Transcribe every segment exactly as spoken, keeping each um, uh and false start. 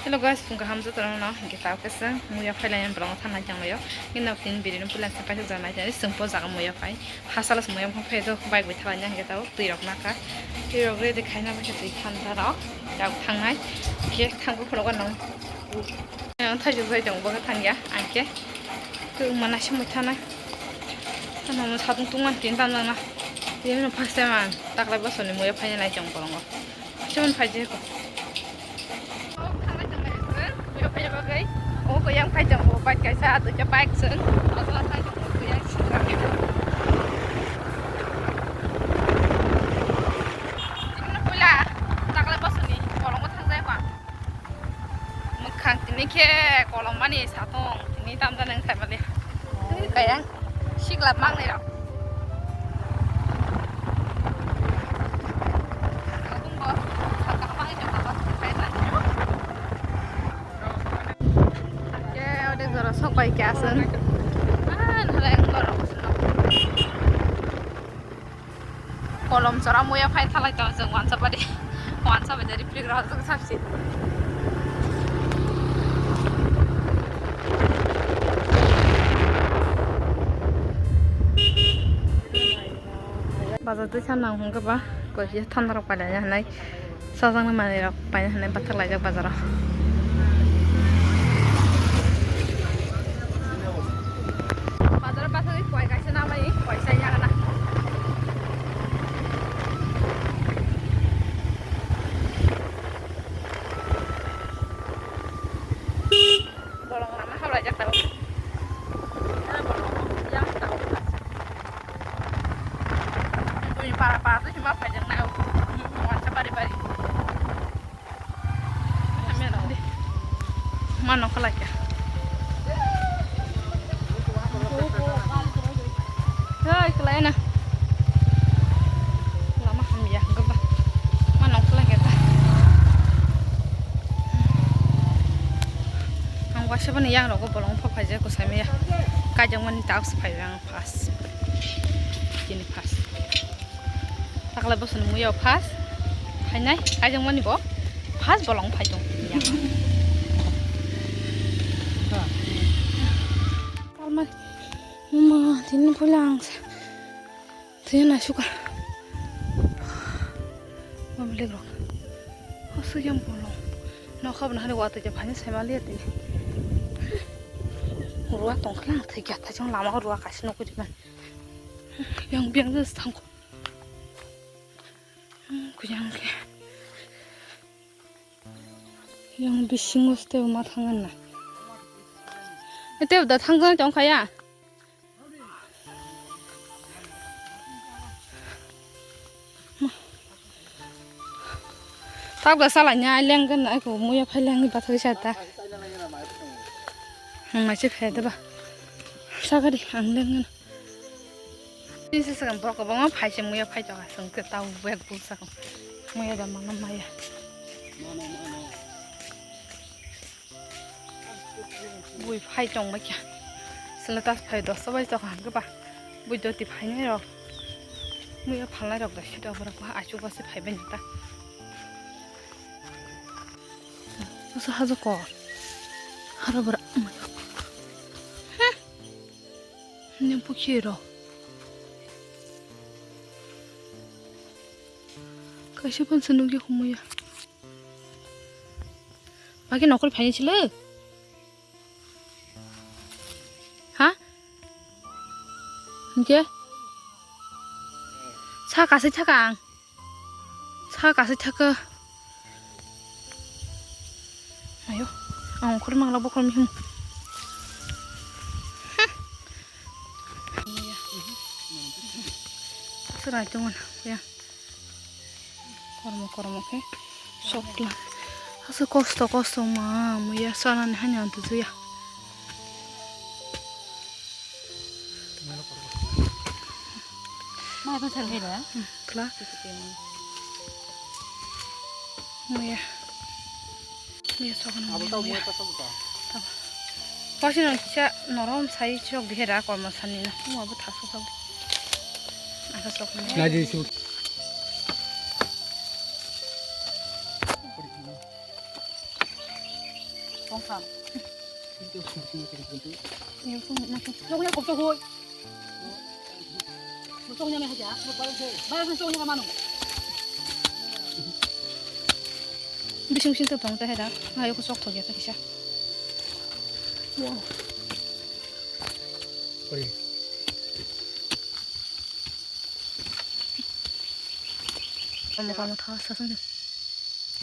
Hello guys, phung kaham jotono no, hingke tao khe chwng muya phai laina borok thang nai tong laio. Hingke nok tin biri no puila se paithak jana nai tong, chwng po jaga muya phai. Hasalo se muya phai do bike bai thalai na hingke tao twi rok nakha. Twi rok ready khaina bai khe twi thanta rok. Tao thangnai. Hingke thangbo khulok no. Ang thaijak jai tong bo thang ya, ang khe. Twi mana se mui thanai. Ano mo satung tungma tin tan jana. Tini no first time ang taklai bosoni muya phai nai tong borongo. Chon phaji ko. O ko yang phai jang bo bike kaisa, adu cha bike sung. Adu phai jang bo yang sung. Tini no pula takla bosoni kolong thang jai ko. Mwkhang tini khe kolong mani satong tini tamjani wng saimali. Twi kayang sikla mangnai rok. Ke odek jora sok bai khe aswng. Ah, nalai ang borok. Kolom chora muya phai thalai tong chwng wansa badi. Wansa badi riplik rok jwk sapsi. Bazar twi sanang hwnkhe ba koi thanda rok pailai hinai. Chajaknai manwi rok paina hinwi bathak laijak bazaro. Bazaro bathagwi koi kaisa nangmani koi chai yagna. Bolong lama hamlaijak tabuk. Yang tabuk. Bui para para tu cuma pajak na. Wansa bari bari. Mano kala kya. Hei, kala na. Lama hamya, goba. Mano kala kya ta. Ang waisa bani yang rogo bolong pha phaijak ko samya. Kajang mani taos phai ang. First. Chini first. Takla bosoni muya first. Phainai, kajang mani bo. First bolong phai tong. Kalma. Mama, tini pula ang. Tini na suka. Mama legrok. Asu yang bolong. Nokha bana hari wata ja phani sai mali tini. Ruwa tongkhla thai kya thai jong lama ruwa kaisi nokho diman. Yang biang je thang. Kujang ke. Yang bising uste ma thangan na. Ete uda thang jang tong khaya. Tabga salanya lenggan ai ko muya phai lengni bathai sa ta. Ang mai se phe da ba. Sagadi ang lenggan. Ni se sagam bok bok phai se muya phai to sung ke tau bek bu sagam. Muya da mana maya. Bui phai tong bai kha. Sele tas phai dosa bai tong hang ba. Bui doti phai nai rok. Muya phalnai rok da sita borok ba achu ba se phai bai ta. Asa hajo ko. Hara bara. Ni bukhi ro. Kaisa phan se nugya humuya. Bagi nokol phai sile. Ha? Hingke? Sa kasai thaka ang. Sa kasai thaka. Ayo, ang khor mangla bokhor mihim. Serai teman, ya. Kormo kormo khe sokla. Asa kosto kosto ma muya sanani hani antu juya. Mai bwsar hai da? Kla. Muya. Muya sokna muya. Abo tau muya ta sokta. Pasi nang kisa norom sai chok dihe da kormo sani na. Mo abo thaso sabo. Asa sokna. Nadi su. Tongkha. Tongya kok tokoi. Tongya me haja. Bara song tongya mano. Bising bising to tong ta heda. Ayo ko sok thok ya ta kisa. Wow. Oi. Kamu kamu tha sa sung.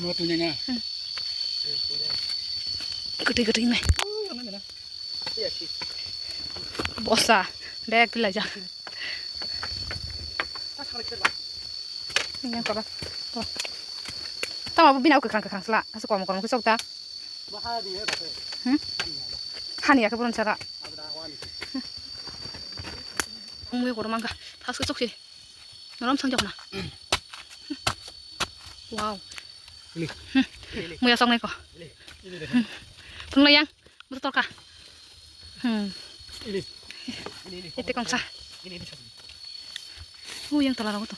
Mo tu nya nya. Gede gede mai. Bosa, bag bila ja. Ini yang kaba. Tama bu bina kwkhwrang kwkhwrang sla. Asa kom kom khe sok ta. Hmm? Hani ya khe boron sara. Mui kotor mangkha. Thas khe sok si. Norom sang jokna. Wow. Muya sok nai ko. Thung lai yang. Buto torka. Hmm. Ite kongsa. Hu yang tola rogo to.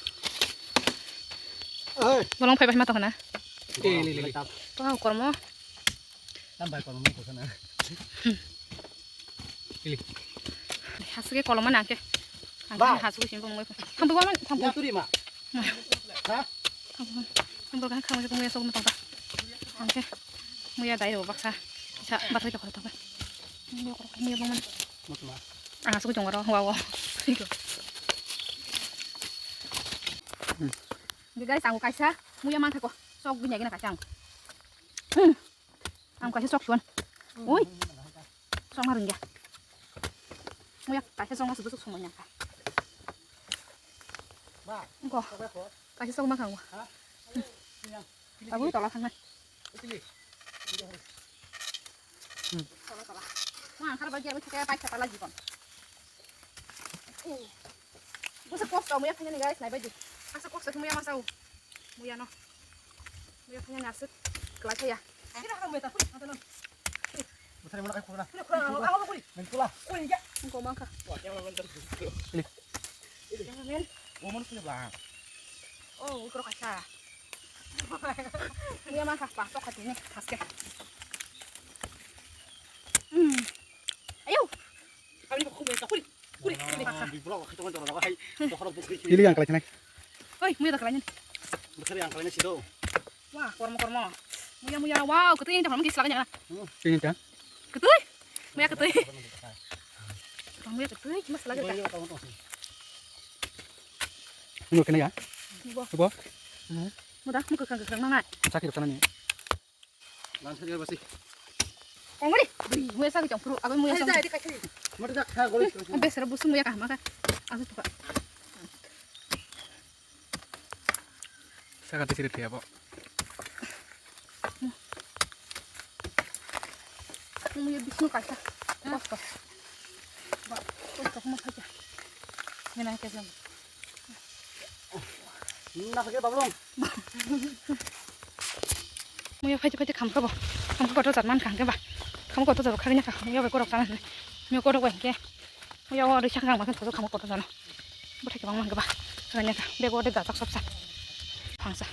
Bolong phai bai ma to hana. Wow, kormo. Tam bai kormo to hana. Hasike koloma nangke. Angke hasike simbo mui. Thambo ma thambo. Turi ma. Ha? Thambo kan khamse muya sok ma tongta. Angke muya dai ro baksa. Sa bathai to khorta. Muya bongman. Ang hasike jongaro wa wa. Guys, ang kaisa muya mangkha ko. Sok gunya gina kaisa ang. Ang kaisa sok suan. Ui. Sok ma ringya. Muya kaisa sok ma sudu sok sumanya. Ko. Kaisa sok ma khangwa. Abu tola khangnai. Tola tola. Mo ang khar ba gya ba thaka pai thaka la jibon. Busa kosto muya phanya ni guys nai bai di. Asa kosto muya ma sau. Muya no. Muya phanya ni asuk. Kla chaya. Kira ha muya ta puri. Buthari mana kai khura. Kuri khura ang ang kuri. Nang kula. Kuri ya. Ang ko mangka. Wa kya mana nang. Klik. Kya mana? Wo mana sini bang. Oh, ukro kaisa. Muya mangka pa sok kati ni. Haske. Hmm. Ayo. Kami ko khumai ka kuri. Kuri, kuri. Pili yang kalai kena. Oi, muya da kalai ni. Buthari yang kalai ni sido. Wah, kormo kormo. Muya muya, wow, ketui yang thamam kis laganya. Sini ta. Ketui. Muya ketui. Muya ketui, mas laganya. Ini kena ya. Ibu. Ibu. Muda, muka kang kang nangai. Sakit kena ni. Lang sa basi. Kongri. Dui, muya sa chong pru, ago muya sa. Mata dak kha gori. Besra busu muya kah maka. Asu tuka. Saka tisiri tiya bo. Muya bisnu kaisa. Kosto. Ba, kosto kuma kaisa. Ngena kaisa. Muya phaite phaite khamkha bo. Khamkha kotor jat mankha hwnkhe ba. Khamkha kotor jat khagini kha. Muya bai korok tang. Muya korok bai hwnkhe. Muya o risa kha khamkha kotor jano. Bwthai kwbangma hwnkhe ba. Khagini kha. Bego de gajak sopsa. Phangsa.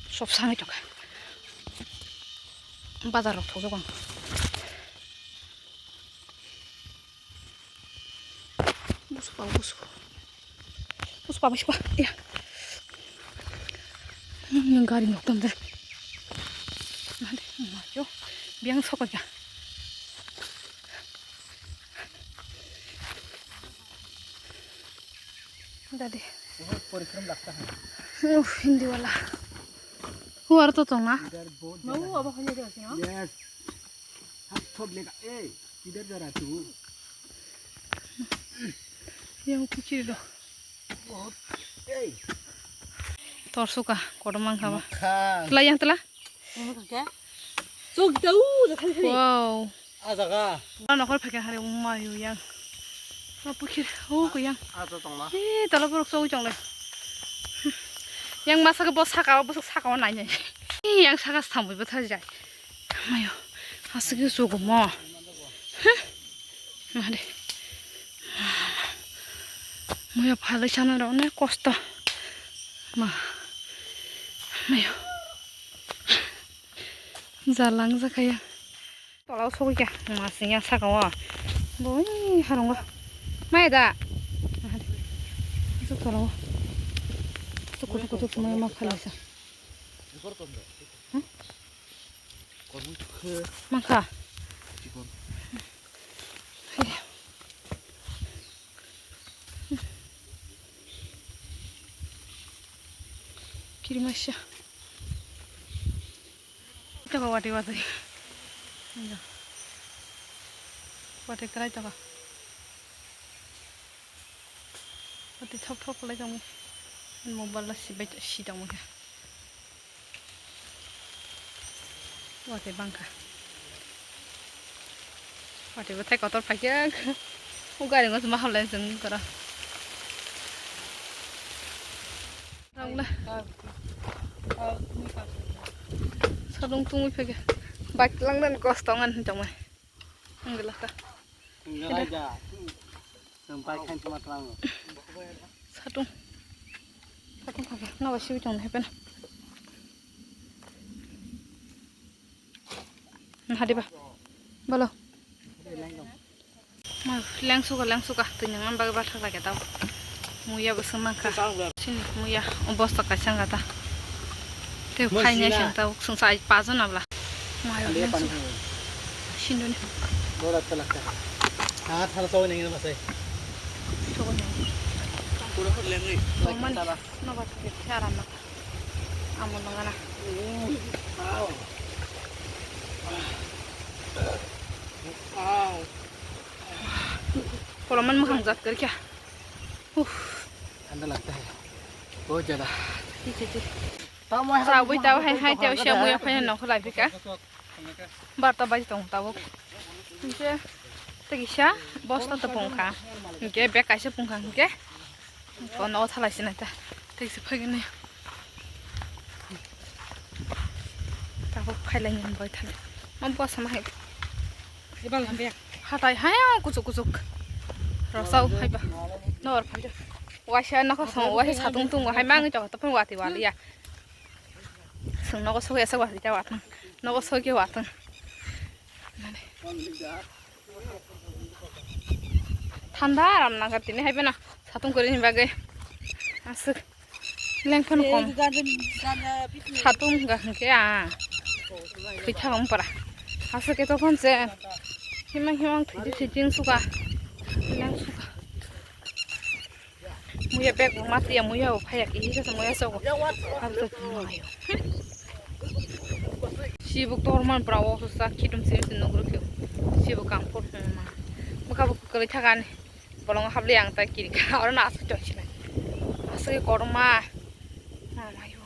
Sopsa wngwi tongkha. Bazar rok thokjak ang. Busu pa, busu. Busu pa, busu pa. Ya. Yang gari nok tam de. Nanti, mayo. Biang sok ya. Dadi. बहुत परिश्रम लगता है। Uff, Hindi wala. Huar to tong na. इधर बहुत ज्यादा है। Yes। हाथ थोप लेगा। ए, किधर जा रहा है तू? Yang kuchir do. बहुत। ए। Tor suka, kotor mankha ba. Makha। Tla yang tla? Chok da u da thali thali. Wow. A jaga. Ora nokhor phekha hari umma yu yang. Ora pukhir, oh, ko yang. A to tongma. Eh, tala borok chogwi chonglai. Yang masa ke bo saka o, bosok saka o nai nai. Eh, yang saka samui bo thajai. Mayo. Aswk ke chogo mo. Huh? Mare. Muya phalwi sana rok onek kosto. Ma. Mayo. Jalang jakaya. Tola o sogwi kha, ma sing yang saka o. Bo ui harung o. Maya da. Asuk tola o. Asuk kutuk kutuk sumai ma khalai sa. Hmm? Mangkha. Kirimaisa. Ito ka wati wati. Wati kalai to ka. Wati thok thok kalai tong. Mobile la sibai si tong ka. Watwi bangkha. Watwi bwthai kotor phaikhe. O gari ngo ma hamlai chwng kora. Tangla. Sadung tungwi phaikhe. Bike langdan kosto ngan tongmai. Ang gelak ta. Satung. Satung kha. Naba siwi tong hai pena. Hadi ba. Bolo. Lengsuka, lengsuka. Twi nang bagi bathak lagi tau. Muya bo sung mangkha. Sini muya. O bosta kaisa wngkha ta. Tei phaini sung tau. Sung sa pajon abla. Mayo lengsu. Sinduni. Dora talak ta. Ha, thara sawi nang ma sai. Sawi nang. Pura hot lengi. Roman. Nobar ke aram na. Amo nangana. Poloman mukhang jat kar kya. Uff. Thanda lagta hai. Bahut jada. Thik hai, thik. Tamo hai. Sa bui tau hai hai tau sia muya phai nang khulai phika. Barta baji tong tabuk. Hingke tei kisa bosta to pungkha. Hingke bag kaisa pungkha hingke. Kono o thalai sinai ta. Tei se phagini. Tabuk khailai ni boi thale. Ma bosa ma hai. Ibal hambe. Hatai hai kuchuk kuchuk. Rosau hai ba. Nor phai. Waisa nokho song waisa satung tung hai mangi to to phun wati wali ya. Sung nogo sogwi asa watwi ta watwng. Nogo sogwi watwng. Thanda aram nangkha tini hai bana satung kwrwini bagwi. Aswk lengphano kom. Satung wngkha hinkhe a thwi thangwng para. Aswk khe tokon se himang himang thwi thwi thwi suka. Leng suka. Muya bag bo mati ya, muya bo phaya ki hisa se muya sogo. Habsa ki muya. Sibuk torman bra o sa khitum sim sim nugru khe. Sibuk kang por ma. Mukha bo kwlwi thakani. Bolong habli ang ta kiri ka. Oro na asu choi sinai. Asu ki korma. Ma mayo.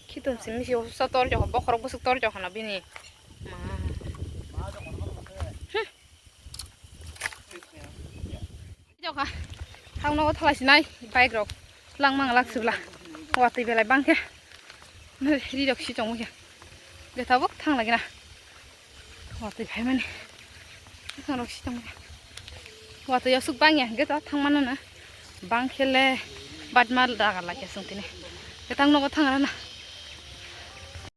Khitum sim si o sa tor jo bokhorok busuk tor jo khana bini. Ma. Jokha. Thang nogo thalai sinai bike rok. Langmang lak sibla. Watwi belai bangkhe. Ri rok si tongmokhe. Ge tabuk thang lagina. Watwi phaimani. Thang rok si tongmokhe. Watwi asuk bangya ge to thang mano na. Bangkhele badma daga lakya sung tini. Ge thang nogo thang rana.